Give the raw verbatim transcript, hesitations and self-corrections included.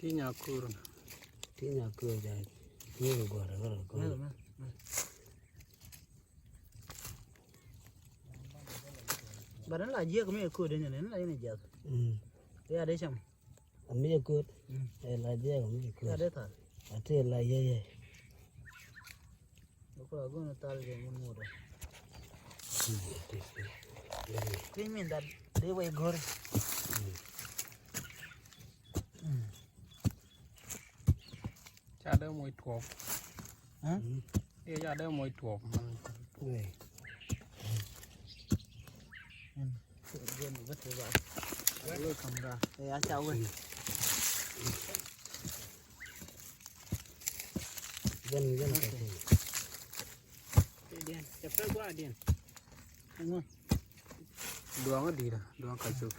Ti nyakur. Ti nyakur ja. Ti nyakur ja. Bɛ ni la jiɛk mi ɛ kööt ni ni la yini jiɛk. Mm. Ya de cam. Ami ɛ kööt. Mm. Ɛ la jiɛk ami ɛ kööt. Ya de thal. Ati la yɛ yɛ. Ko agun tal je mun mudo. Piny min da de wai gor. Ca dee moc tuɔɔk. Huh? Ee ca dee moc tuɔɔk. Welcome da. Ee aca wel. Jɛn jɛn. Diɛn ca pek gua diɛn. Duɔŋ di̱i̱t duɔŋ ka cuk.